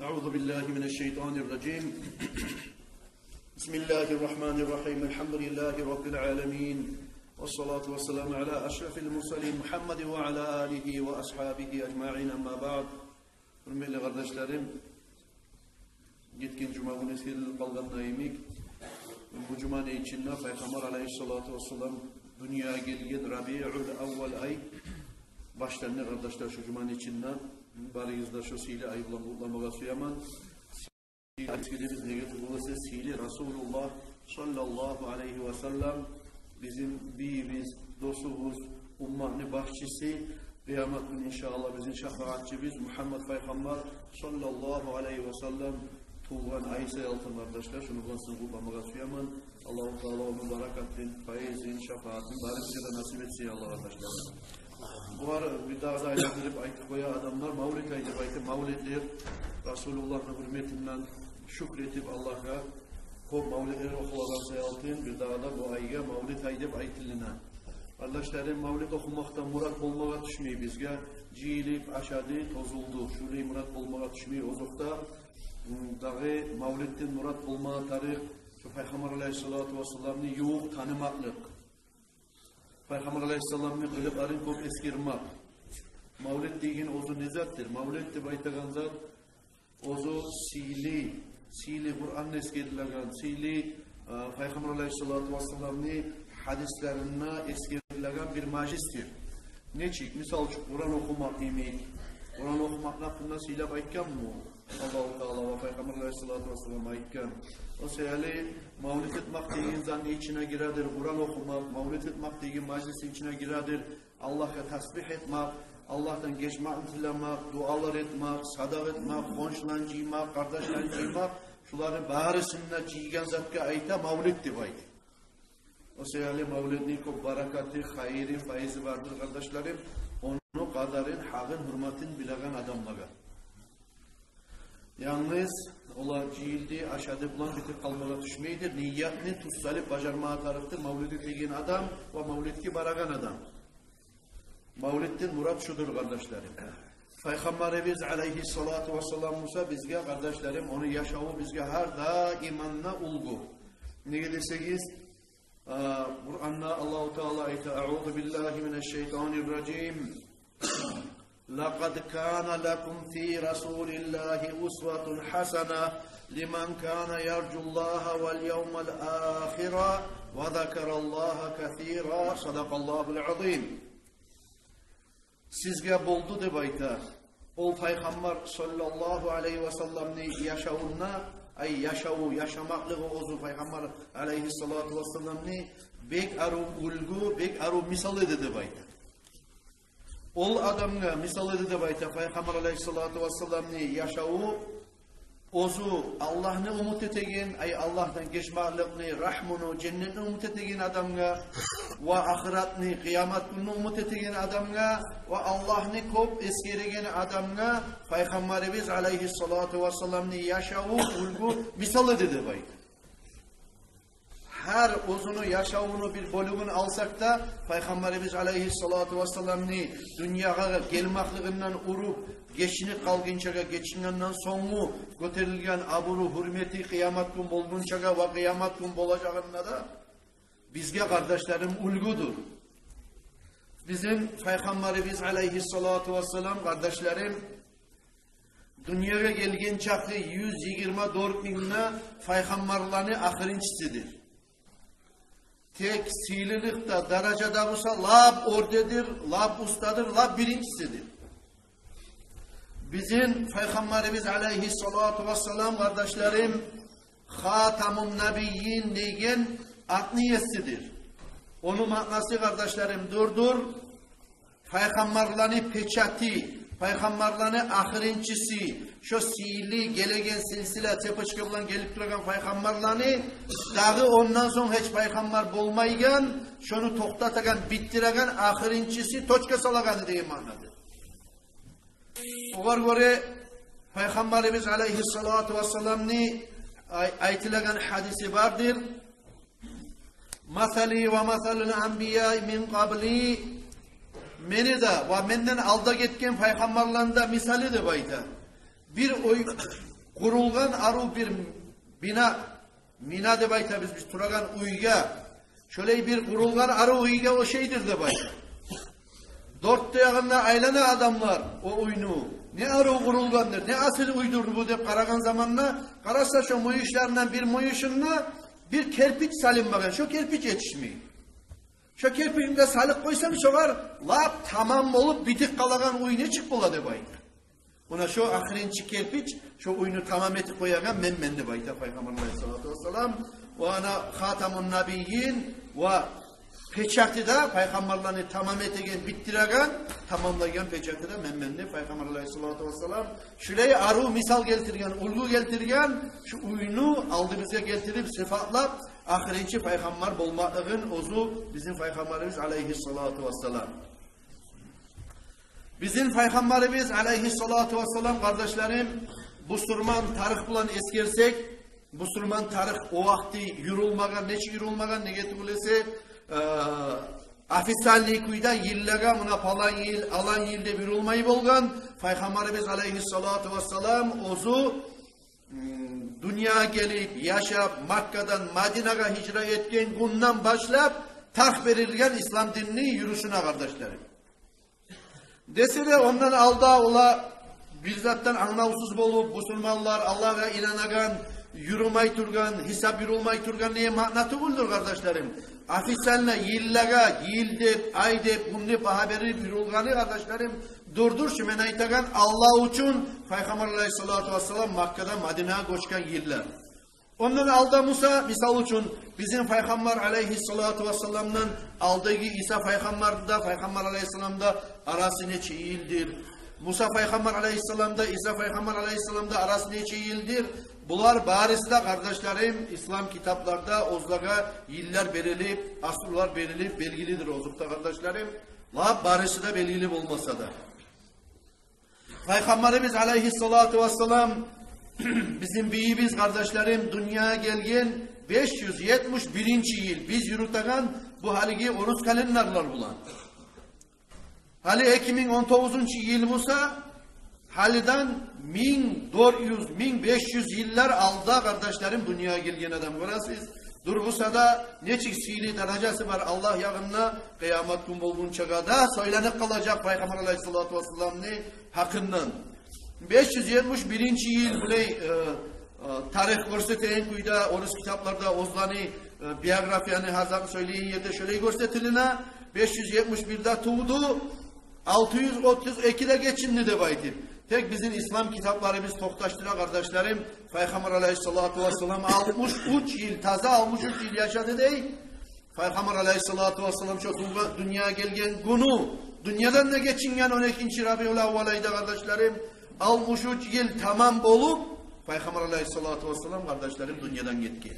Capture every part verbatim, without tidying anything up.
أعوذ بالله من الشيطان الرجيم. بسم الله الرحمن الرحيم. الحمد لله رب العالمين. والصلاة والسلام على أشرف المرسلين محمد وعلى آله وأصحابه أجمعين. أما بعد. Гьюрметли къардашларым, гетген жума гюн эсгерилип къалгъан йимик, бу жуманы ичинде Пайхаммар алайгьиссалату вассалам дюньягъа гелген рабиуль аввал ай башланды, къардашлар. Шу жуманы ичинде барыгъызны да шу сыйлы ай булан къутламагъа сюемен. Сыйлы айны эсгеребиз, неге тюгюл эсе сыйлы Расулуллагь саллаллагьу алайгьи васаллам бизин бийибиз, досубуз, умматны башчысы, къыямат гюн, иншааллагь, бизин шафаатчыбыз Мугьаммат Пайхаммар саллаллагьу алайгьи васаллам тувгъан ай саялы, къардашлар. Шуну булан сизин къутламагъа сюемен. Аллагьу Таала ону баракатын, файзын, шафаатын бары бизге де насип этсин, я Аллагь, къардашлар. Булар бир дагъы да айландырып айтып къоя адамлар, мавлид ай деп айтып, мавлидлер, Расулуллагьны гьюрметинден шюкюр этип Аллагьгъа, кёп мавлидлер охулагъан саялы, бир дагъы да бу айгъа мавлид ай деп айтылына. Къардашларым, мавлид охумакъдан мурат болмагъа тюшмей бизге жыйылып, ашады, тозулду, шулай мурат болмагъа тюшмей. Озокъда, м, дагъы мавлидден мурат болмагъа тарыкъ шу Пайхаммар алайгьиссалату вассаламны ювукъ танымакълыкъ, Пайхаммар алайгьиссаламны къылыкъларын кёп эсгермек. Мавлид деген оьзю не затдыр? Мавлид деп айтагъан зат оьзю сыйлы, сыйлы Къуранны эсгерилеген, сыйлы, э, Пайхаммар алайгьиссалату вассаламны гьадислеринде эсгерилеген бир мажлисдир. Нечик, мисал учун, Къуран охумакъ йимик. Къуран охумакъны гьакъында сыйлап айтгъанмы Аллагьу Таала ва Пайхаммар алайгьиссалату вассалам айтгъан. О саялы мавлид этмек деген затны ичине гиредир Къуран охумакъ, мавлид этмек деген мажлисни ичине гиредир Аллагьгъа тасбигь этмек, Аллагьдан гечмекни тилемек, дуалар этмек, садагъа этмек, хоншуланы жыймакъ, къардашланы жыймакъ. Шуланы барысын да жыйгъан затгъа айта мавлид деп айта. О саялы мавлидни кёп баракаты, хайыры, файзы бардыр, къардашларым, ону къадарын, гьакъын, гьюрметин билеген адамлагъа. Янгыз олар жыйылды, ашады булан битип къалмагъа тюшмейдир. Ниятны тюз салып бажармагъа тарыкъдыр мавлид этеген адам ва мавлидге барагъан адам. Мавлидден мурат шудур, къардашларым. Пайхаммарыбыз алайгьиссалату вассалам буса бизге, къардашларым, ону яшаву бизге гьар даиман да уьлгю. Неге десегиз, а, Къуранда Аллагьу Таала айта: أعوذ بالله من الشيطان الرجيم. لقد كان لكم في رسول الله أسوة حسنة لمن كان يرجو الله واليوم الآخر وذكر الله كثيرا. صدق الله العظيم. Сизге болду деп айта. Ол Пайхаммар саллаллагьу алайгьи васалламны яшавунда, ай, яшаву, яшамакълыгъы оьзю Пайхаммар алайгьиссалату вассаламны бек арив уьлгю, бек арив мисал эди деп айта. Ол адамгъа мисал эди деп айта Пайхаммар алайгьиссалату вассаламны яшаву. Оьзю Аллагьны умут этеген, ай, Аллагьдан гечмекликни, рагьмуну, женнетни умут этеген адамгъа, ва ахыратны, къыямат гюнню умут этеген адамгъа, ва Аллагьны кёп эсгереген адамгъа Пайхаммарыбыз алайгьиссалату вассаламны яшаву уьлгю, мисал эди деп айта. Гьар оьзюню яшавуну бир бёлюгюн алсакъ да, Пайхаммарыбыз алайгьиссалату вассаламны дюньягъа гелмеклигинден уруп, гечинип къалгъынчагъа, гечингенден сонггъу гётерилген абуру, гьюрмети, къыямат гюн болгъунчагъа ва къыямат гюн болажагъында да бизге, къардашларым, уьлгюдюр. Бизин Пайхаммарыбыз алайгьиссалату вассалам, къардашларым, дюньягъа гелген чакъы юз йигирма дёрт минг де пайхаммарланы ахырынчысыдыр. Тек сыйлылыкъда, даражада буса лап оьрдедир, лап устадыр, лап биринчисидир. Бизин Пайхаммарыбыз алайгьиссалату вассалам, къардашларым, Хатамун набийин деген атны есидир. Ону маънасы, къардашларым, дурдур: пайхаммарланы печати, пайхаммарланы ахырынчысы, шо сыйлы гелеген силсила, цепочка булан гелип турагъан пайхаммарланы, дагъы ондан сонг гьеч пайхаммар болмайгъан, шону токътатагъан, битдиреген, ахырынчысы, точка салагъаны деген маънадыр. Огъар гёре Пайхаммарыбыз алайгьиссалату вассаламны ай-, айтылагъан гьадиси бардыр: «Масали ва масалул анбияи мин къабли», мени де ва менден алда гетген пайхаммарланы да мисалы деп айта. Бир ой, къурулгъан арив бир бина, мина деп айтабыз биз турагъан уьйге, шолай бир къурулгъан арив уьйге ошайдыр деп айта. Дёрт де ягъында айлана адамлар о уьйню. Не арив къурулгъандыр, не асил уьйдюр бу деп къарагъан заманда, къараса, шо мюйюшлеринден бир мюйюшюнде бир керпич салынмагъан, шо керпич етишмей. Шо керпични де салып къойсанг, шогъар лап тамам болуп битип къалагъан уьй нечик бола деп айта. Муна шо ахырынчы керпич, шо уьйню тамам этип къоягъан мен, мен деп айта Пайхаммар алайгьиссалату вассалам. Ва ана хатамун набийин, ва печаты да, пайхаммарланы тамам этеген, битдиреген, тамамлайгъан печаты да мен, мен деп Пайхаммар алайгьиссалату вассалам. Шулай арив мисал гелтирген, уьлгю гелтирген, шу уьйню алдыбызгъа гелтирип, сыфатлап, ахырынчы пайхаммар болмакълыгъын оьзю бизин Пайхаммарыбыз алайгьиссалату вассалам. Бизин Пайхаммарыбыз алайгьиссалату вассалам, къардашларым, бусурман тарих булан эсгерсек, бусурман тарих о вакъти юрюлмеген, нечик юрюлмеген, неге тюгюл эсе, э, официальный кюйде йыллагъа, муна палан йыл, алан йыл деп юрюлмей болгъан. Пайхаммарыбыз алайгьиссалату вассалам оьзю, м, дюньягъа гелип, яшап, Маккадан Мадинагъа гьижра этген гюнден башлап тарих берилген ислам динни юрюшюне, къардашларым. Десе де, ондан алда олар бир затдан англавсуз болуп, бусурманлар, Аллагьгъа инанагъан, юрюмей тургъан, гьисап юрюлмей тургъан деген маъна тюгюлдюр, къардашларым. Официально йыллагъа, йыл деп, ай деп, гюн деп багьа берилип юрюлгени, къардашларым, дюрдюр шу мен айтагъан Аллагь учун Пайхаммар алайгьиссалату вассалам Маккадан Мадинагъа гёчген йыллар. Ондан алда буса, мисал учун, бизин Пайхаммар алайгьиссалату вассаламдан алдагъы Иса пайхаммар да, Пайхаммар алайгьиссалам да арасы нече йылдыр? Муса пайхаммар алайгьиссалам да, Иса пайхаммар алайгьиссалам да арасы нече йылдыр? Булар барысы да, къардашларым, ислам китапларда оьзлеге йыллар берилип, асрулар берилип белгилидир, озокъда, къардашларым. Лап барысы да белгили болмаса да. Пайхаммарыбыз алайгьиссалату вассалам, бизин бийибиз, къардашларым, дюньягъа гелген беш юз етмиш биринчи йыл, биз юрютеген бу гьалиги орус календарлар булан. Гьали эки минг он тогъузунчу йыл буса, гьалиден минг дёрт юз, минг беш юз йыллар алда, къардашларым, дюньягъа гелген адам, гёресиз. Дюр буса да, нечик сыйлы даражасы бар Аллагь ягъында, къыямат гюн болгъунчагъа да сёйленип къалажакъ Пайхаммар алайгьиссалату вассаламны гьакъындан. Беш юз етмиш биринчи йыл булай, э, э, тарих гёрсетеген кюйде, орус китапларда оьзлени, э, биографияны, гьазагъын сёйлейген ерде шолай гёрсетилине, беш юз етмиш бирде тувду, алты юз отуз экиде гечинди деп айтып. Тек бизин ислам китапларыбыз токъташдыра, къардашларым, Пайхаммар алайгьиссалату вассалам алтмыш уьч йыл, таза алтмыш уьч йыл яшады дей. Пайхаммар алайгьиссалату вассалам шо дюньягъа гелген гюню, дюньядан да гечинген он экинчи рабиул аввал айда, къардашларым, алтмыш уьч йыл тамам болуп, Пайхаммар алайгьиссалату вассалам, къардашларым, дюньядан гетген.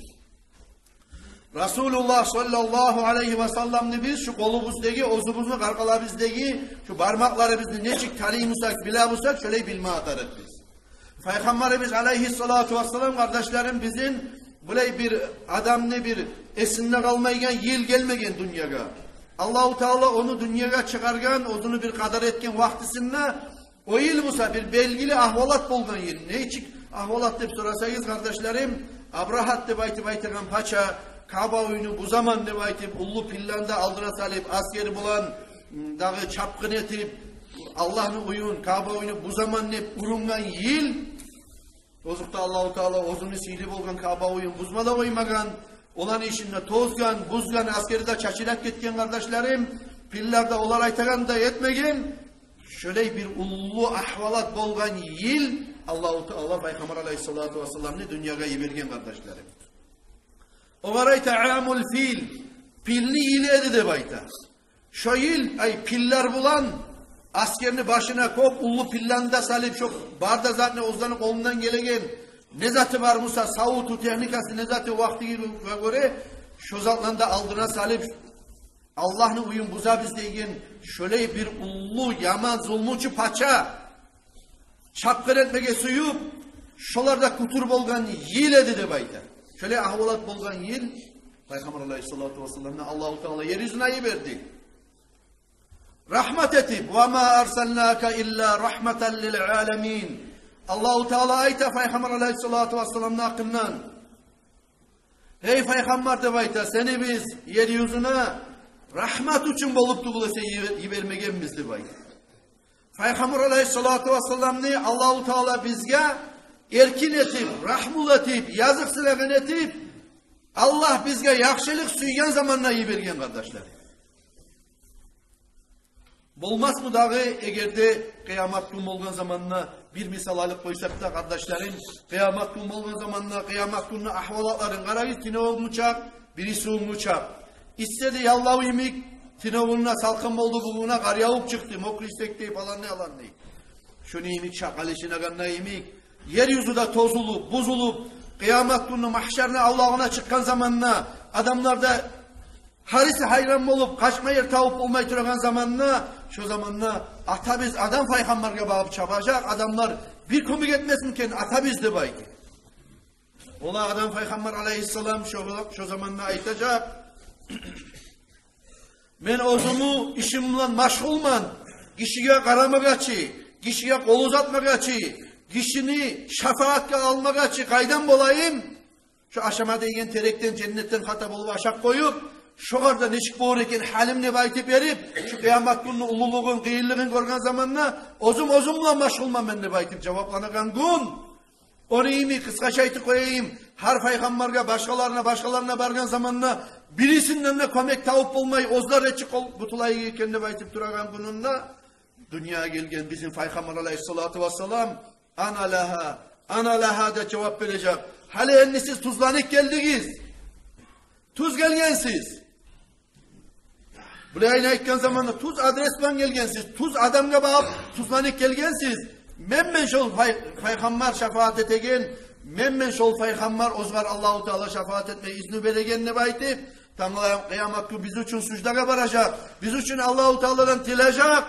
Расулуллагь саллаллагьу алайгьи ва салламны биз шу къолубуздагъы, оьзюбюзню къаркъарабыздагъы, шу бармакъларыбызны нечик таный бусакъ, биле бусакъ, шолай билме тарыкъбыз. Пайхаммарыбыз алайгьиссалату вассалам, къардашларым, бизин булай бир адамны бир эсинде къалмайгъан йыл гелмеген дюньягъа. Аллагьу Таала ону дюньягъа чыгъаргъан, оьзюню бир къадар этген вакътисинде. О йыл буса бир белгили агьвалат болгъан йыл. Нечик агьвалат деп сорасагъыз, къардашларым, Абрагьат деп айтып айтагъан пача Каъба уьйню бузаман деп айтып, уллу пиллени де алдына салып, асгери булан, м, дагъы чапгъын этип, Аллагьны уьюн, Каъба уьйню бузаман деп урунгъан йыл. Озокъда, Аллагьу Таала оьзюню сыйлы болгъан Каъба уьюн бузма да къоймагъан, оланы ишин де тозгъан, бузгъан, асгери де чачырап гетген, къардашларым, пиллер де олар айтагъанны да этмеген. Шолай бир уллу агьвалат болгъан йыл Аллагьу Таала Пайхаммар алайгьиссалату вассаламны дюньягъа йиберген, къардашларым. Огъар айта амул фил, пилни йылы эди деп айта. Шо йыл, ай, пиллер булан, асгерни башына кёп уллу пиллени де салып, шо бар да затны оьзлени къолундан гелеген, не заты бар буса, савуту, техникасы, не заты, вакътиге гёре, шо затланы да алдына салып, Аллагьны уьюн бузабыз деген шолай бир уллу, яман, зулмучу пача, чапгъын этмеге сююп, шолар да кютюр болгъан йыл эди деп айта. Шолай агьвалат болгъан йыл Пайхаммар алайгьиссалату вассаламны Аллагьу Таала ер юзюне йиберди. Рагьмат этип, ва ма арсалнака илла рагьматан лил аламин. Аллагьу Таала айта Пайхаммар алайгьиссалату вассаламны гьакъындан: «Гьей Пайхаммар, — деп айта, — сени биз ер юзюне рагьмат учун болуп тюгюл эсе йибер-, йибермегенбиз», — деп айта. Пайхаммар алайгьиссалату вассаламны Аллагьу Таала бизге эркин этип, рагьмулу этип, языкъсынагъан этип, Аллагь бизге яхшылыкъ сюйген заманда йиберген, къардашлар. Болмасмы дагъы, эгер де къыямат гюн болгъан заманда, бир мисал алып къойсакъ да, къардашларым, къыямат гюн болгъан заманда, къыямат гюнню агьвалатларын къарагъыз, тюнегюнгю чакъ, бирисигюнгю чакъ. Иссе де яллав йимик, тюнегюнде салкъын болду, бугюн къар явуп чыкъды, мокрый снег дей, палан дей, алан дей. Шону йимик чакъ алышынагъанда йимик, ер юзю де тозулуп, бузулуп, къыямат гюнню магьшарны авлагъына чыкъгъан заманда, адамлар да гьариси гьайран болуп, къачма ер табып болмай турагъан заманда, шо заманда атабыз Адам пайхаммаргъа багъып чабажакъ, адамлар бир кёмек этмесми экен атабыз деп айтып. Ола Адам пайхаммар алайгьиссалам шо, шо заманда айтажакъ: «Мен оьзюмню ишим булан машгъулман, гишиге къарамагъа чы, гишиге къол узатмагъа чы, гишини шафаатгъа алмагъа чы къайдан болайым? Шо ашама деген терекден, женнетден хата болуп ашап къоюп, шогъар да нечик болур экен гьалим?» — деп айтып берип, шо къыямат гюнню уллулугъун, къыйынлыгъын гёрген заманда, «Оьзюм оьзюм булан машгъулман мен», — деп айтып жавапланагъан гюн. Ону йимик, къысгъача айтып къояйым, гьар пайхаммаргъа, башгъаларына, башгъаларына баргъан заманда, бирисинден де кёмек табып болмай, оьзлер нечик къол къутулайыкъ экен деп айтып турагъан гюнюнде, дюньягъа гелген бизин Пайхаммар алайгьиссалату вассалам: «Ана лагьа, ана лагьа», — деп жавап бережек. «Гьали энни сиз тюзленип гелдигиз. Тюз гелгенсиз. Булайын айтгъан заманда, тюз адрес булан гелгенсиз, тюз адамгъа багъып тюзленип гелгенсиз. Мен, мен шол пай-, пайхаммар шафаат этеген, мен, мен шол пайхаммар, оьзюгер Аллагьу Таала шафаат этме изну береген», — деп айтып, тангала къыямат гюн биз учун суждагъа баражакъ, биз учун Аллагьу Тааладан тилежек.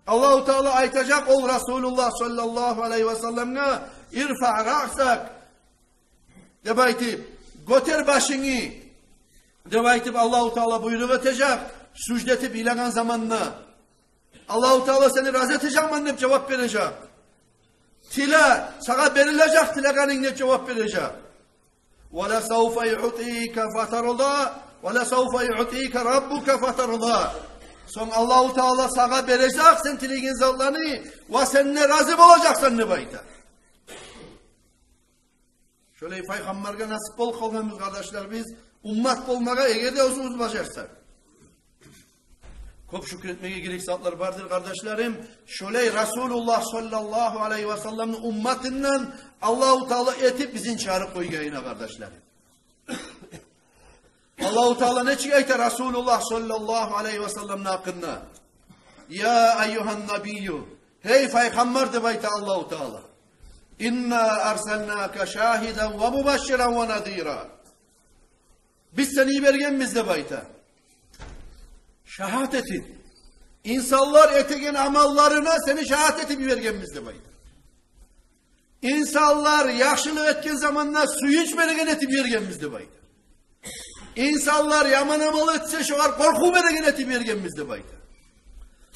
Аллагьу Таала айтажакъ ол Расулуллагь саллаллагьу алайгьи ва салламгъа: «Ирфаъ раъсак», — деп айтып, «Гётер башынгны», — деп айтып, Аллагьу Таала буйрукъ этежек. Сужда этип йылагъан заманда, «Аллагьу Таала, сени рази этежекмен», — деп жавап бережек. «Тиле, сагъа берилежек тилегенинг», — деп жавап бережек. «Ва ла савфа юътика фатарда, ва ла савфа юътика раббука фатарда». Сонг Аллагьу Таала сагъа бережек сен тилеген затланы, ва сен де рази болажакъсан деп айта. Шолай пайхаммаргъа насип болуп къалгъанбыз, къардашлар, биз уммат болмагъа, эгер де оьзюбюз бажарсакъ. Кёп шюкюр этмеге герек затлар бардыр, къардашларым. Шолай Расулуллагь саллаллагьу алайгьи ва салламны умматындан Аллагьу Таала этип бизин чыгъарып къойгъанына, къардашларым. Аллагьу Таала нечик айта Расулуллагь саллаллагьу алайгьи ва салламны гьакъында? «Я айюгьан набийю», гьей пайхаммар, деп айта Аллагьу Таала. «Инна арсалнака шагьидан ва мубашширан ва назира». Биз сени йибергенбиз деп айта. Шагьат этип, инсанлар этеген амалларына сени шагьат этип йибергенбиз деп айта. Инсанлар яхшылыкъ этген заманда сююнч береген этип йибергенбиз деп айта. Инсанлар яман амал этсе, шогъар къоркъув береген этип йибергенбиз деп айта.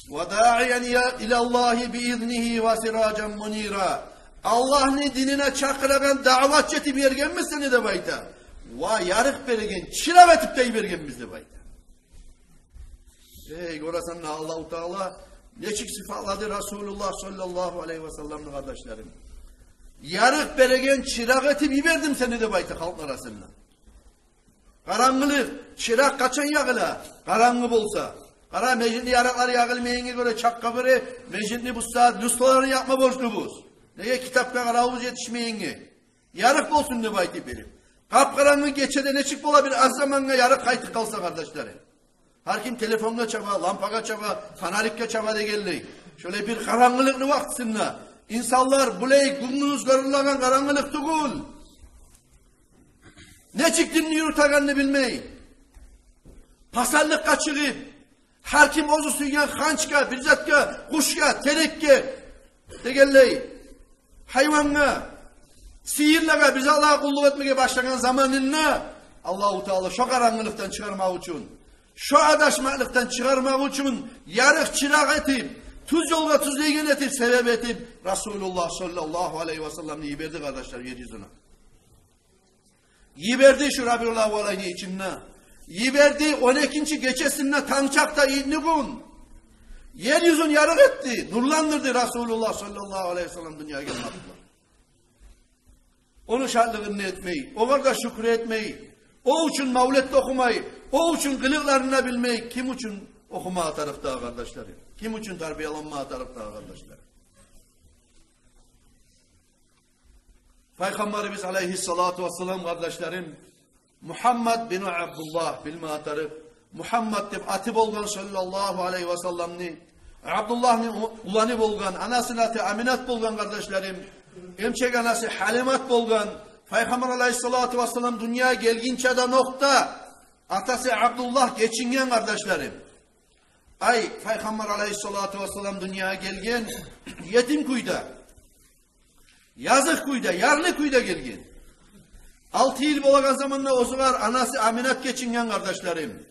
«Ва даъиян я-, илаллагьи би изнигьи ва сиражан мунира». Аллагьны динине чакъырагъан даъватчы этип йибергенбиз сени деп айта. Ва ярыкъ береген чыракъ этип де йибергенбиз деп айта. Эй, гёресен де, Аллагьу Таала нечик сыфатлады Расулуллагь саллаллагьу алайгьи ва салламны, къардашларым. «Ярыкъ береген чыракъ этип йибердим сени», — деп айта халкъны арасында. Къарангылыкъ, чыракъ къачан ягъыла? Къарангы болса. Къара, межитни ярыкълары ягъылмайгъангъа гёре, чакъгъа гёре, межитни бу сагьат люстраларын якъма борчлубуз. Неге? Китапгъа къаравубуз етишмейгенге. Ярыкъ болсун деп айтып берип. Къап-къарангы гечеде нечик бола бир аз замангъа ярыкъ къайтып къалса, къардашларым? Гьар ким телефонгъа чаба, лампагъа чаба, фонарикге чаба дегенлей. Шолай бир къарангылыкъны вакътисинде инсанлар булай гюндюз гёрюлеген къарангылыкъ тюгюл. Нечик динни юрютегенни билмей, пасатлыкъгъа чыгъып, гьар ким оьзю сюйген ханчгъа, бир затгъа, къушгъа, терекге дегенлей, гьайвангъа, сыйырлагъа, бир затлагъа къуллукъ этмеге башлагъан заманында, Аллагьу Таала шо къарангылыкъдан чыгъармакъ учун, шо адашмакълыкъдан чыгъармакъ учун ярыкъ чыракъ этип, тюз ёлгъа тюзлейген этип, себеп этип, Расулуллагь саллаллагьу алайгьи ва салламны йиберди, къардашлар, ер юзюне. Йиберди шу Рабиул аввал айны ичинде. Йиберди он экинчи гечесинде, танг чакъда, итни гюн. Ер юзюн ярыкъ этди, нурландырды Расулуллагь саллаллагьу алайгьи ва саллам дюньягъа гелмек булан. Ону шатлыгъын этмей, огъар да шюкюр этмей, о учун мавлет де охумай, о учун къылыкъларын да билмей, ким учун охумагъа тарыкъ дагъы, къардашларым? Ким учун тарбияланмагъа тарыкъ дагъы, къардашларым? Пайхаммарыбыз алайгьиссалату вассалам, къардашларым, Мугьаммад бин Абдуллагь, билмеге тарыкъ. Мугьаммад деп аты болгъан саллаллагьу алайгьи ва салламны, Абдуллагьны у-, уланы болгъан, анасыны аты Аминат болгъан, къардашларым. Эмчек анасы Гьалимат болгъан. Пайхаммар алайгьиссалату вассалам дюньягъа гелгинче де нокъта атасы Абдуллагь гечинген, къардашларым. Ай, Пайхаммар алайгьиссалату вассалам дюньягъа гелген етим кюйде. Языкъ кюйде, ярлы кюйде гелген. Алты йыл болагъан заманда оьзюгер анасы Аминат гечинген, къардашларым.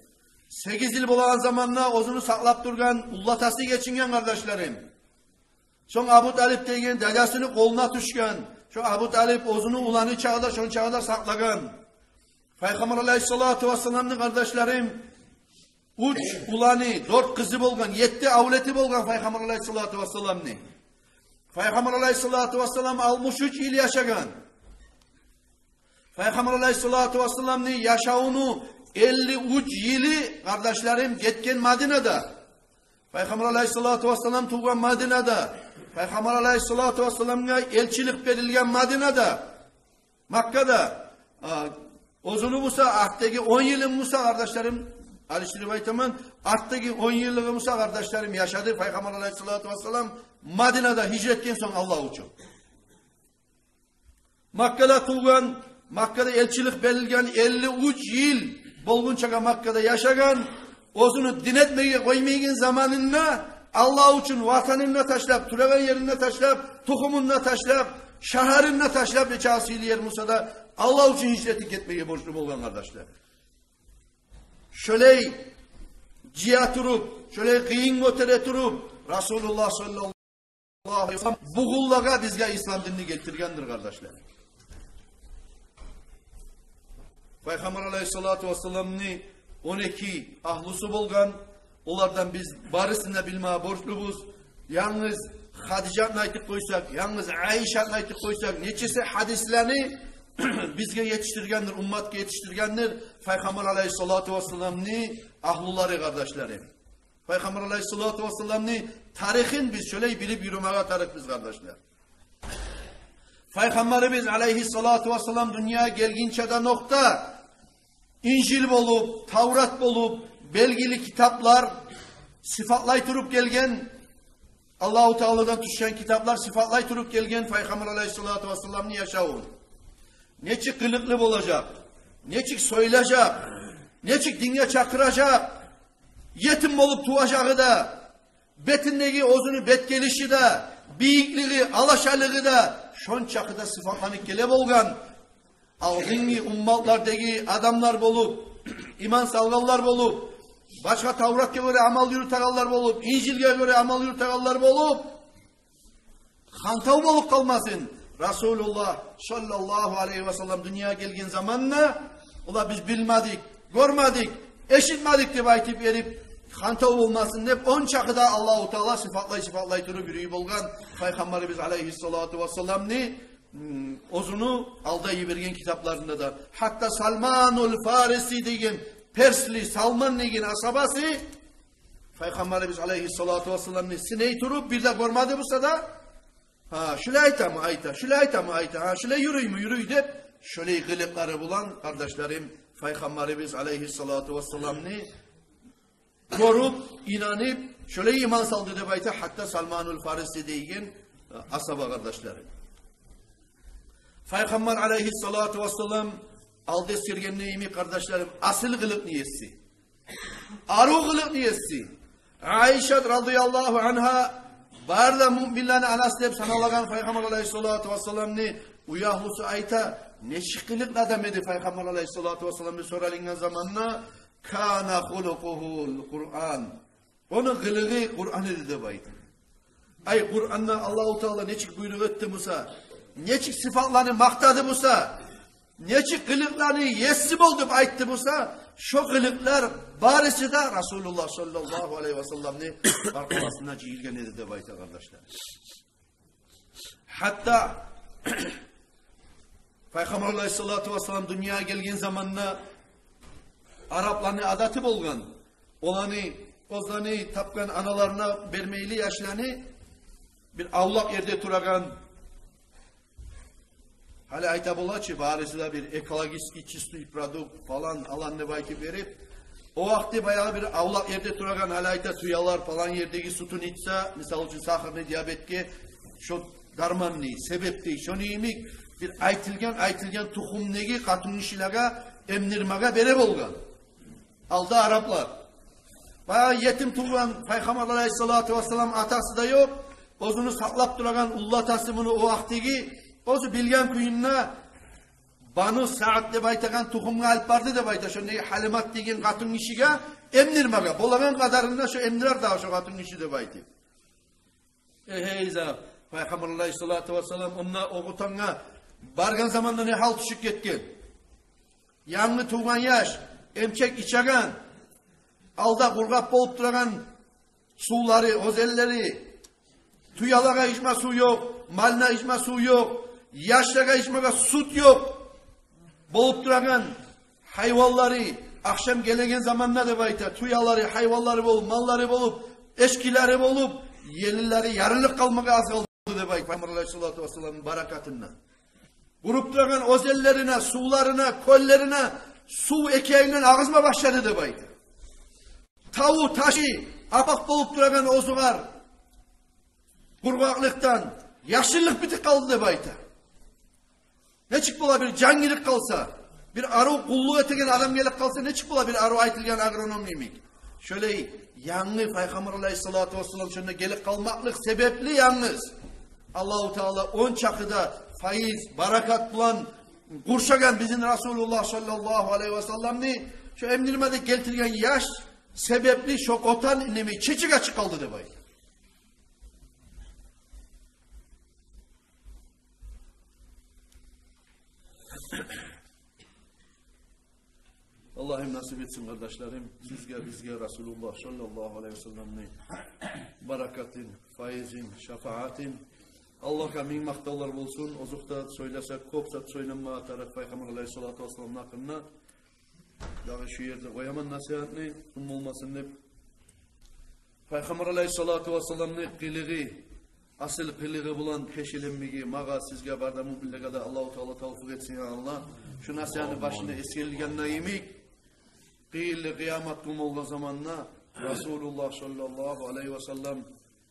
Сегиз йыл болагъан заманда оьзюню сакълап тургъан уллатасы гечинген, къардашларым. Сонг Абу Талип деген дадасыны къолуна тюшген. Шо Абу Талип оьзюню уланы чагъы да, шончагъы да сакълагъан. Пайхаммар алайгьиссалату вассаламны, къардашларым, уьч уланы, дёрт къызы болгъан, етти авлети болгъан Пайхаммар алайгьиссалату вассаламны. Пайхаммар алайгьиссалату вассалам алтмыш уьч йыл яшагъан. Пайхаммар алайгьиссалату вассаламны яшавуну элли уьч йылы, къардашларым, гетген Мадинада. Пайхаммар алайгьиссалату вассалам тувгъан Мадинада. Пайхаммар алайгьиссалату вассаламгъа элчилик берилген Мадинада. Маккада, а, оьзюню буса, артдагъы он йылын буса, къардашларым, алышдырып айтаман, артдагъы он йыллыгъы буса, къардашларым, яшады Пайхаммар алайгьиссалату вассалам Мадинада гьижрат этген сонг Аллагь учун. Маккада тувгъан, Маккада элчилик берилген, элли уьч йыл болгъунчагъа Маккада яшагъан, оьзюню дин этмеге къоймайгъан заманында Аллагь учун ватанын да ташлап, турагъан ерин де ташлап, тухумун да ташлап, шагьарын да ташлап, нече асил ер буса да Аллагь учун гьижрат этип гетмеге борчлу болгъан, къардашлар. Шолай жыя туруп, шолай къыйын гётере туруп, Расулуллагь саллаллагьу алайгьи ва саллам бу къуллагъа, бизге ислам динни гелтиргендир, къардашлар. Пайхаммар алайгьиссалату вассаламны он эки агьлюсю болгъан, олардан биз барысын да билмеге борчлубуз. Янгыз Хадижатны айтып къойсакъ, янгыз Айшатны айтып къойсакъ, нечесе гьадислени бизге етишдиргендир, умматгъа етишдиргендир Пайхаммар алайгьиссалату вассаламны агьлюлери, къардашларым. Пайхаммар алайгьиссалату вассаламны тарихин биз шолай билип юрюмеге тарыкъбыз, къардашлар. Пайхаммарыбыз алайгьиссалату вассалам дюньягъа гелгинче де нокъта Инжил болуп, Таврат болуп, белгили китаплар сыфатлай туруп гелген, Аллагьу Тааладан тюшген китаплар сыфатлай туруп гелген Пайхаммар алайгьиссалату вассаламны яшавун. Нечик къылыкълы болажакъ, нечик сёйлежек, нечик динге чакъыражакъ, етим болуп туважагъы да, бетиндеги оьзюню бет гелиши де, бийиклиги, алашалыгъы да шончакъы да сыфатланып геле болгъан. Алдынгъы умматлардагъы адамлар болуп, иман салгъанлар болуп, башгъа Тавратгъа гёре амал юрютегенлер болуп, Инжилге гёре амал юрютегенлер болуп, хантав болуп къалмасын. Расулуллагь саллаллагьу алайгьи ва саллам дюньягъа гелген заманда олар биз билмедик, гёрмедик, эшитмедик деп айтып берип, хантав болмасын деп, ончакъы да Аллагьу Таала сыфатлай, сыфатлай туруп юрюй болгъан Пайхаммарыбыз алайгьиссалату вассаламны, м, оьзюню алда йиберген китапларында да. Гьатта Салманул Фариси деген персли Салман деген асгьабасы Пайхаммарыбыз алайгьиссалату вассаламны сынай туруп, бир де гёрмеди буса да, гьа, шулай айтамы, айта, шулай айтамы, айта, гьа, шулай юрюймю, юрюй деп, шулай къылыкълары булан, къардашларым, Пайхаммарыбыз алайгьиссалату вассаламны гёрюп, инанып, шулай иман салды деп айта гьатта Салманул Фариси деген, э, асгьаба, къардашларым. Пайхаммар алайгьиссалату вассалам, алда эсгергенде йимик, къардашларым, асил къылыкъны еси, арив къылыкъны еси. Айшат радияллагьу ангьа, бары да муъминлени анасы деп саналагъан Пайхаммар алайгьиссалату вассаламны уьягьлюсю айта: «Нечик къылыкълы адам эди Пайхаммар алайгьиссалату вассалам?» – деп соралынгъан заманда, «Кана хулукъугьул Къуран». Ону къылыгъы Къуран эди деп айта. Ай, Къуранда Аллагьу Таала нечик буйрукъ этди буса, нечик сыфатланы макътады буса, нечик къылыкъланы еси бол деп айтды буса, шо къылыкълар барысы да Расулуллагь саллаллагьу алайгьи васалламны къаркъарасына жыйылгъан эди деп айта, къардашлар. Гьатта Пайхаммар алайгьиссалату вассалам дюньягъа гелген заманда арапланы адаты болгъан, оланы, оьзлени тапгъан аналарына бермейли яшланы бир авлакъ ерде турагъан, гьали айта бола чы, барысы да бир экологический чистый продукт, палан, алан деп айтып берип, о вакъти баягъы бир авлакъ ерде турагъан, гьали айта, тюелер палан ердеги сютюн ичсе, мисал учун, сахарный диабетге шо дарманны, себепни, шону йимик бир айтылгъан, айтылгъан тухумдагъы къатынгишилеге эмдирмеге бере болгъан алда араплар. Баягъы етим тувгъан, Пайхаммар алайгьиссалату вассалам атасы да ёкъ, оьзюню сакълап турагъан уллатасы муну о вакътиги, оьзю билген кюйде Бану Саъд деп айтагъан тухумгъа алып барды деп айта. Шондагъы Гьалимат деген къатынгишиге эмдирмеге. Болагъан къадарында шо эмдирер дагъы шо къатынгиши деп айтып. Эгьей, за, Пайхаммар алайгьиссалату вассалам онда о къутангъа баргъан заманда не гьал тюшюп гетген? Янгы тувгъан яш, эмчек ичеген, алда къургъап болуп турагъан сувлары, оьзенлери, тюелеге ичме сув ёкъ, малына ичме сув ёкъ, яшлагъа ичмеге сют ёкъ. Болуп турагъан гьайванлары, ахшам гелеген заманда деп айта, тюелери, гьайванлары болуп, маллары болуп, эчкилери болуп, елинлери ярылып къалмагъа аз къалды деп айта, Пайхаммар алайгьиссалату вассаламны баракатындан. Къуруп турагъан оьзенлерине, сувларына, кёллерине сув эки ягъындан агъызма башлады деп айта. Таву, ташы апакъ болуп турагъан оьзюгер къургъакълыкъдан яшыллыкъ битип къалды деп айта. Нечик бола бир жан гирип къалса, бир арив къуллукъ этеген адам гелип къалса, нечик бола бир арив айтылгъан агроном йимик? Шолай янгыз Пайхаммар алайгьиссалату вассалам шонда гелип къалмакълыкъ себепли янгыз Аллагьу Таала он чакъы да файыз, баракат булан къуршагъан бизин Расулуллагь саллаллагьу алайгьи вассаламны, шо эмдирмеге гелтирген яш себепли шо къотан неме чечек ачып къалды деп айта. Аллагьым насип этсин, къардашларым, сизге, бизге Расулуллагь саллаллагьу алайгьи вассаламны баракатын, файзын, шафаатын. Аллагьгъа минг макътавлар болсун. Озокъда, сёйлесек, кёп зат сёйленме тарыкъ Пайхаммар алайгьиссалату вассаламны гьакъында. Дагъы шу ерде къояман насигьатны, узун болмасын деп. Пайхаммар алайгьиссалату вассаламны къылыгъы, асил къылыгъы булан пешеленмеге магъа, сизге, бары да муъминлеге де Аллагьу Таала тавфикъ этсин, я Аллагь. Шу насигьатны башында эсгерилгенде йимик, къыйынлы къыямат гюн болгъан заманда Расулуллагь саллаллагьу алайгьи вассалам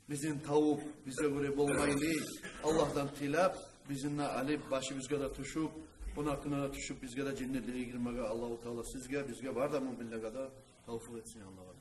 бизин тавуп, бизге гёре болмайлы, Аллагьдан тилеп, бизин де алып, башыбызгъа да тюшюп, ону гьакъына да тюшюп, бизге де женнетлеге гирмеге Аллагьу Таала сизге, бизге, бары да муъминлеге де тавфикъ этсин, я Аллагь.